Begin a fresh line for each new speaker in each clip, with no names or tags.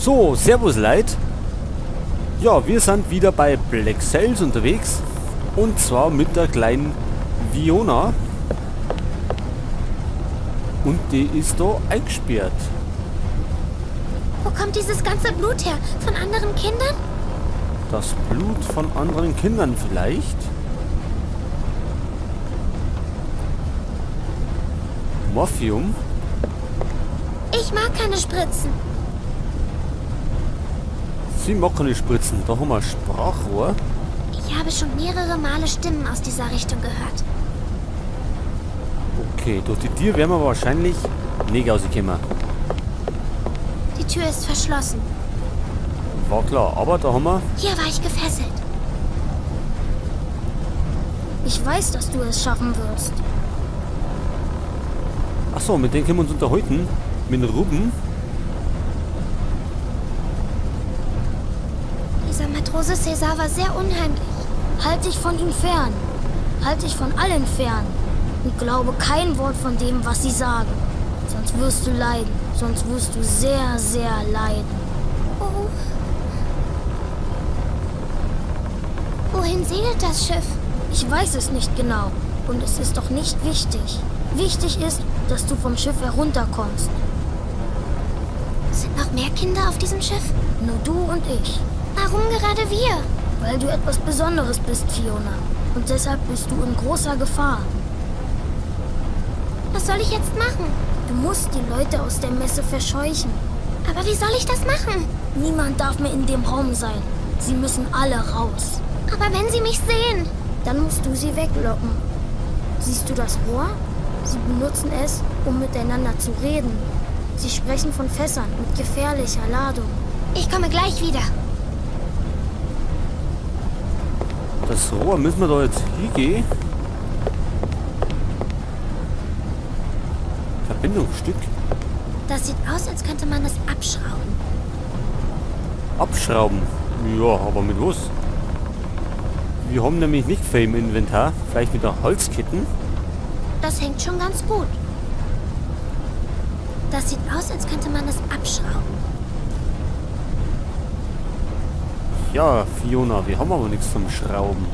So, servus Leid. Ja, wir sind wieder bei Black Sails unterwegs. Und zwar mit der kleinen Fiona. Und die ist da eingesperrt.
Wo kommt dieses ganze Blut her? Von anderen Kindern?
Das Blut von anderen Kindern vielleicht? Morphium?
Ich mag keine Spritzen.
Sie mag keine Spritzen. Da haben wir ein Sprachrohr.
Ich habe schon mehrere Male Stimmen aus dieser Richtung gehört.
Okay, durch die Tür werden wir wahrscheinlich nicht rauskommen.
Die Tür ist verschlossen.
War klar, aber da haben wir...
Hier war ich gefesselt.
Ich weiß, dass du es schaffen wirst.
Achso, mit dem können wir uns unterhalten. Mit Ruben.
Dieser Matrose Cäsar war sehr unheimlich.
Halt dich von ihm fern. Halt dich von allen fern. Und glaube kein Wort von dem, was sie sagen. Sonst wirst du leiden. Sonst wirst du sehr, sehr leiden.
Oh. Wohin segelt das Schiff?
Ich weiß es nicht genau. Und es ist doch nicht wichtig. Wichtig ist, dass du vom Schiff herunterkommst.
Sind noch mehr Kinder auf diesem Schiff?
Nur du und ich.
Warum gerade wir?
Weil du etwas Besonderes bist, Fiona. Und deshalb bist du in großer Gefahr.
Was soll ich jetzt machen?
Du musst die Leute aus der Messe verscheuchen.
Aber wie soll ich das machen?
Niemand darf mehr in dem Raum sein. Sie müssen alle raus.
Aber wenn sie mich sehen?
Dann musst du sie weglocken. Siehst du das Rohr? Sie benutzen es, um miteinander zu reden. Sie sprechen von Fässern mit gefährlicher Ladung.
Ich komme gleich wieder.
Das Rohr müssen wir da jetzt hingehen. Verbindungsstück.
Das sieht aus, als könnte man es abschrauben.
Abschrauben? Ja, aber mit was? Wir haben nämlich nicht viel im Inventar. Vielleicht mit der Holzketten.
Das hängt schon ganz gut. Das sieht aus, als könnte man es abschrauben.
Ja, Fiona, wir haben aber nichts zum Schrauben.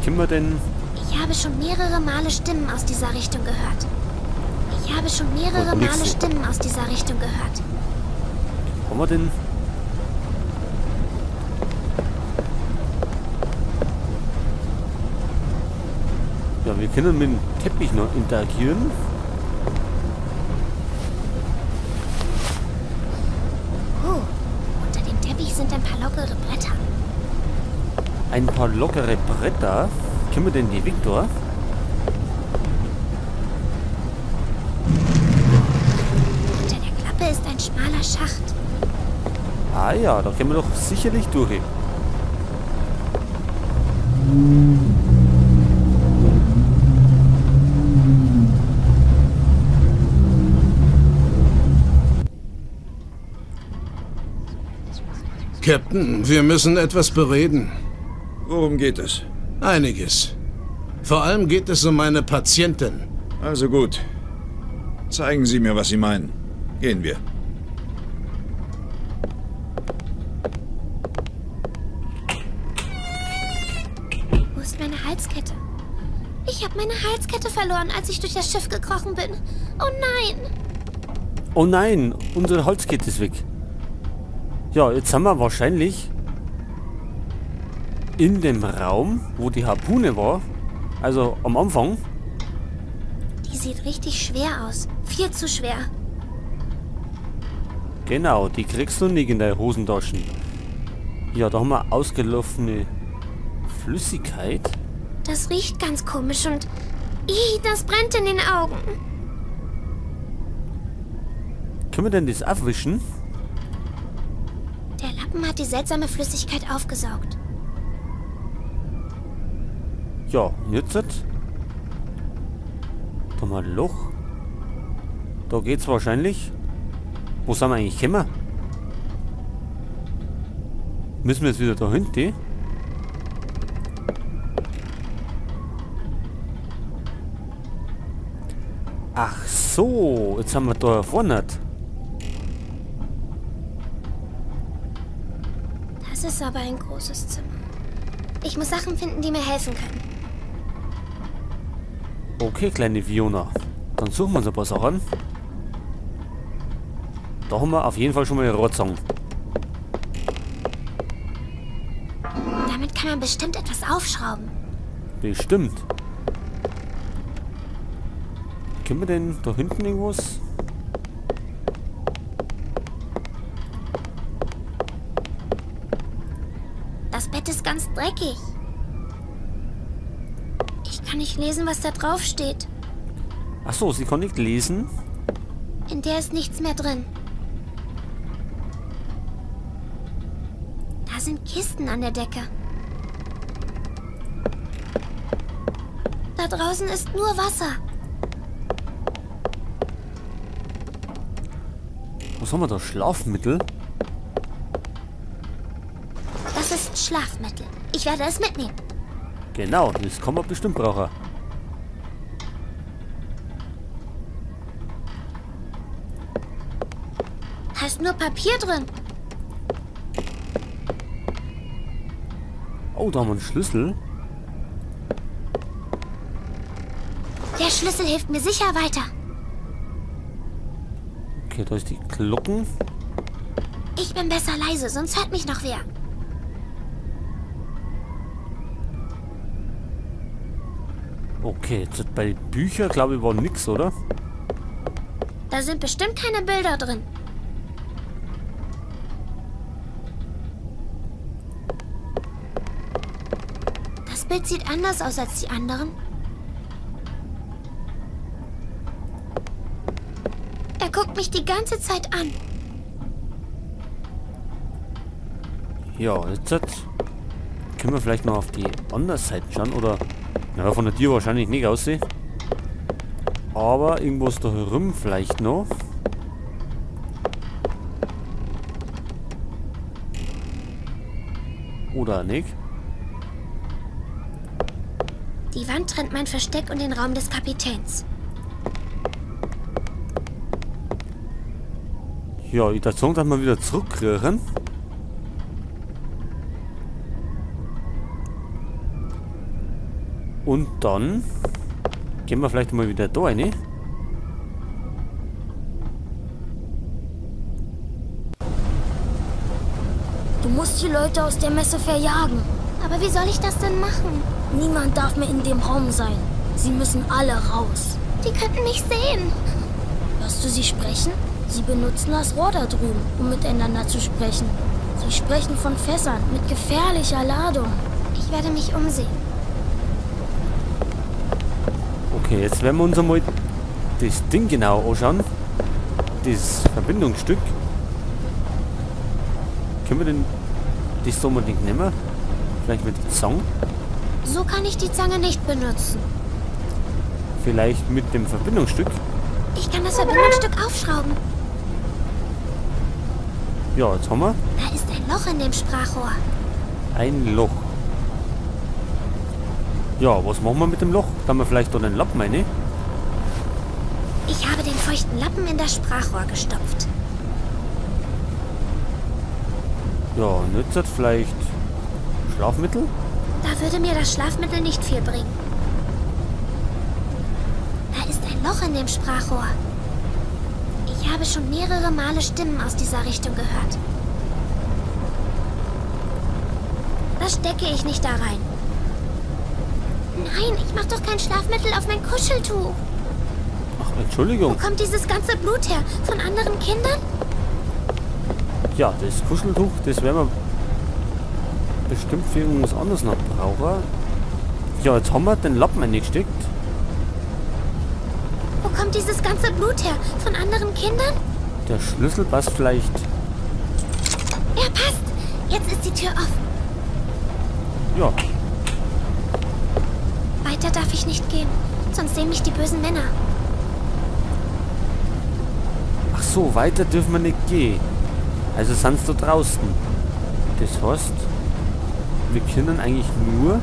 Können wir denn...
Ich habe schon mehrere Male Stimmen aus dieser Richtung gehört. Ich habe schon mehrere Male Stimmen aus dieser Richtung gehört.
Haben wir denn... Ja, wir können mit dem Teppich noch interagieren.
Oh, unter dem Teppich sind ein paar lockere Bretter.
Ein paar lockere Bretter? Können wir denn die Victor?
Unter der Klappe ist ein schmaler Schacht.
Ah ja, da können wir doch sicherlich durch.
Captain, wir müssen etwas bereden.
Worum geht es?
Einiges. Vor allem geht es um meine Patientin.
Also gut. Zeigen Sie mir, was Sie meinen. Gehen wir.
Wo ist meine Halskette? Ich habe meine Halskette verloren, als ich durch das Schiff gekrochen bin. Oh nein!
Oh nein, unsere Halskette ist weg. Ja, jetzt haben wir wahrscheinlich in dem Raum, wo die Harpune war, also am Anfang.
Die sieht richtig schwer aus. Viel zu schwer.
Genau, die kriegst du nicht in deine Hosentaschen. Ja, da haben wir ausgelaufene Flüssigkeit.
Das riecht ganz komisch und... Ih, das brennt in den Augen.
Können wir denn das abwischen?
Der Lappen hat die seltsame Flüssigkeit aufgesaugt.
Ja, und jetzt? Da haben wir ein Loch. Da geht's wahrscheinlich. Wo sind wir eigentlich gekommen? Müssen wir jetzt wieder da hinten? Ach so, jetzt haben wir da vorne.
Das ist aber ein großes Zimmer. Ich muss Sachen finden, die mir helfen können.
Okay, kleine Viona. Dann suchen wir uns ein paar Sachen. Da haben wir auf jeden Fall schon mal eine Rohrzange.
Damit kann man bestimmt etwas aufschrauben.
Bestimmt. Können wir denn da hinten irgendwas?
Das Bett ist ganz dreckig. Ich kann nicht lesen, was da drauf steht.
Ach so, sie kann nicht lesen.
In der ist nichts mehr drin. Da sind Kisten an der Decke. Da draußen ist nur Wasser.
Was haben wir da? Schlafmittel?
Das ist Schlafmittel. Ich werde es mitnehmen.
Genau, das kann man bestimmt brauchen.
Da ist nur Papier drin.
Oh, da haben wir einen Schlüssel.
Der Schlüssel hilft mir sicher weiter.
Okay, da ist die Glocken.
Ich bin besser leise, sonst hört mich noch wer.
Okay, jetzt bei Büchern, glaube ich, war nix, oder?
Da sind bestimmt keine Bilder drin. Das Bild sieht anders aus als die anderen. Er guckt mich die ganze Zeit an.
Ja, jetzt können wir vielleicht noch auf die andere Seite schauen, oder? Na, von der Tür wahrscheinlich nicht aussehen. Aber irgendwas da herum vielleicht noch. Oder nicht?
Die Wand trennt mein Versteck und den Raum des Kapitäns.
Ja, ich würde sagen, dass wir wieder zurückrühren. Und dann gehen wir vielleicht mal wieder da rein.
Du musst die Leute aus der Messe verjagen.
Aber wie soll ich das denn machen?
Niemand darf mehr in dem Raum sein. Sie müssen alle raus.
Die könnten mich sehen.
Hörst du sie sprechen? Sie benutzen das Rohr da drüben, um miteinander zu sprechen. Sie sprechen von Fässern mit gefährlicher Ladung.
Ich werde mich umsehen.
Okay, jetzt werden wir uns einmal das Ding genau anschauen. Das Verbindungsstück. Können wir denn das so unbedingt nehmen? Vielleicht mit der Zange?
So kann ich die Zange nicht benutzen.
Vielleicht mit dem Verbindungsstück?
Ich kann das Verbindungsstück aufschrauben.
Ja, jetzt haben wir.
Da ist ein Loch in dem Sprachrohr.
Ein Loch. Ja, was machen wir mit dem Loch? Da haben wir vielleicht noch einen Lappen rein.
Ich habe den feuchten Lappen in das Sprachrohr gestopft.
Ja, und jetzt hat vielleicht Schlafmittel?
Da würde mir das Schlafmittel nicht viel bringen. Da ist ein Loch in dem Sprachrohr. Ich habe schon mehrere Male Stimmen aus dieser Richtung gehört. Das stecke ich nicht da rein. Nein, ich mache doch kein Schlafmittel auf mein Kuscheltuch.
Ach, Entschuldigung.
Wo kommt dieses ganze Blut her? Von anderen Kindern?
Ja, das Kuscheltuch, das werden wir bestimmt für irgendwas anderes noch brauchen. Ja, jetzt haben wir den Lappen eingesteckt.
Wo kommt dieses ganze Blut her? Von anderen Kindern?
Der Schlüssel passt vielleicht.
Er passt. Jetzt ist die Tür offen.
Ja.
Weiter darf ich nicht gehen, sonst sehen mich die bösen Männer.
Ach so, weiter dürfen wir nicht gehen. Also sind sie da draußen. Das heißt, wir können eigentlich nur...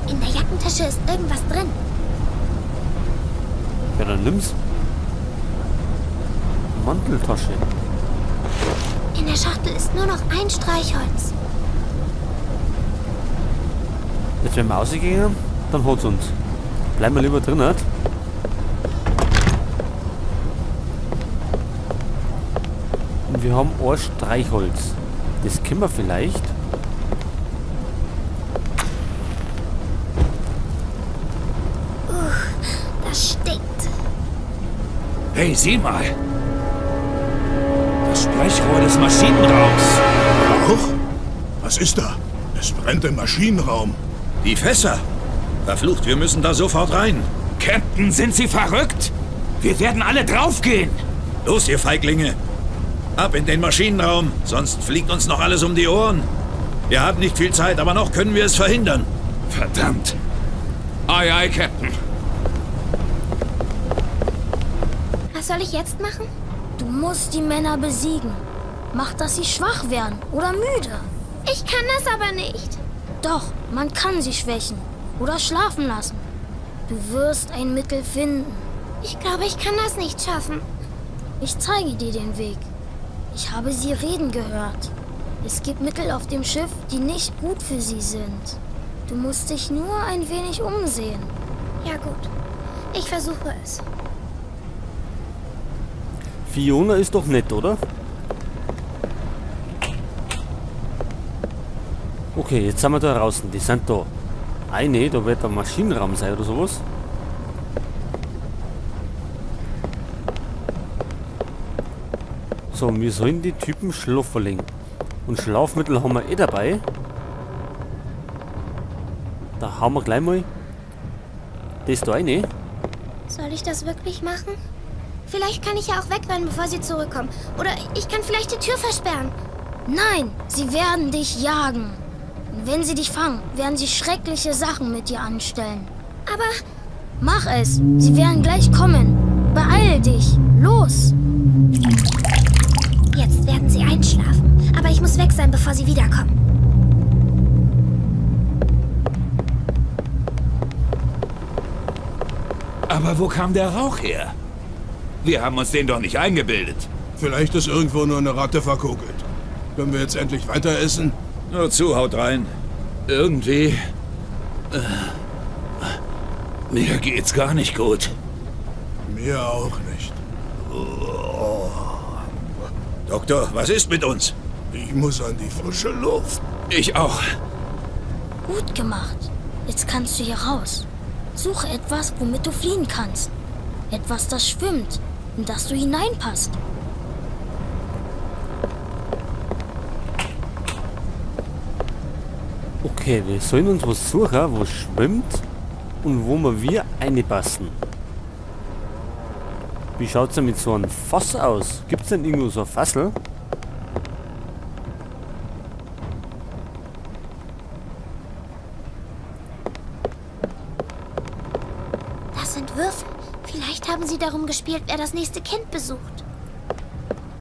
In der Jackentasche ist irgendwas drin.
Ja, dann nimm's. Manteltasche.
In der Schachtel ist nur noch ein Streichholz.
Jetzt wenn wir rausgehen, dann holt's uns. Bleiben wir lieber drin, nicht? Und wir haben ein Streichholz. Das können wir vielleicht.
Das stinkt.
Hey, sieh mal. Das Sprechrohr des Maschinenraums.
Rauch? Was ist da? Es brennt im Maschinenraum.
Die Fässer. Verflucht, wir müssen da sofort rein.
Captain, sind Sie verrückt? Wir werden alle draufgehen.
Los, ihr Feiglinge. Ab in den Maschinenraum, sonst fliegt uns noch alles um die Ohren. Wir haben nicht viel Zeit, aber noch können wir es verhindern.
Verdammt. Ei, ei, Captain.
Was soll ich jetzt machen?
Du musst die Männer besiegen. Mach, dass sie schwach werden oder müde.
Ich kann das aber nicht.
Doch, man kann sie schwächen oder schlafen lassen. Du wirst ein Mittel finden.
Ich glaube, ich kann das nicht schaffen.
Ich zeige dir den Weg. Ich habe sie reden gehört. Es gibt Mittel auf dem Schiff, die nicht gut für sie sind. Du musst dich nur ein wenig umsehen.
Ja gut, ich versuche es.
Fiona ist doch nett, oder? Okay, jetzt sind wir da draußen. Die sind da. Eine, da wird der Maschinenraum sein oder sowas. So, wir sollen die Typen schlafen legen. Und Schlafmittel haben wir eh dabei. Da hauen wir gleich mal das da rein.
Soll ich das wirklich machen? Vielleicht kann ich ja auch wegrennen, bevor sie zurückkommen. Oder ich kann vielleicht die Tür versperren.
Nein, sie werden dich jagen. Und wenn sie dich fangen, werden sie schreckliche Sachen mit dir anstellen.
Aber...
Mach es. Sie werden gleich kommen. Beeil dich. Los!
Jetzt werden sie einschlafen. Aber ich muss weg sein, bevor sie wiederkommen.
Aber wo kam der Rauch her? Wir haben uns den doch nicht eingebildet.
Vielleicht ist irgendwo nur eine Ratte verkokelt. Können wir jetzt endlich weiter essen?
Nur zu, haut rein.
Irgendwie... mir geht's gar nicht gut.
Mir auch nicht.
Oh. Doktor, was ist mit uns?
Ich muss an die frische Luft.
Ich auch.
Gut gemacht. Jetzt kannst du hier raus. Suche etwas, womit du fliehen kannst. Etwas, das schwimmt, in das du hineinpasst.
Okay, wir sollen uns was suchen, was schwimmt und wo wir reinpassen. Wie schaut's denn mit so einem Fass aus? Gibt's denn irgendwo so ein Fassel?
Das sind Würfel. Vielleicht haben sie darum gespielt, wer das nächste Kind besucht.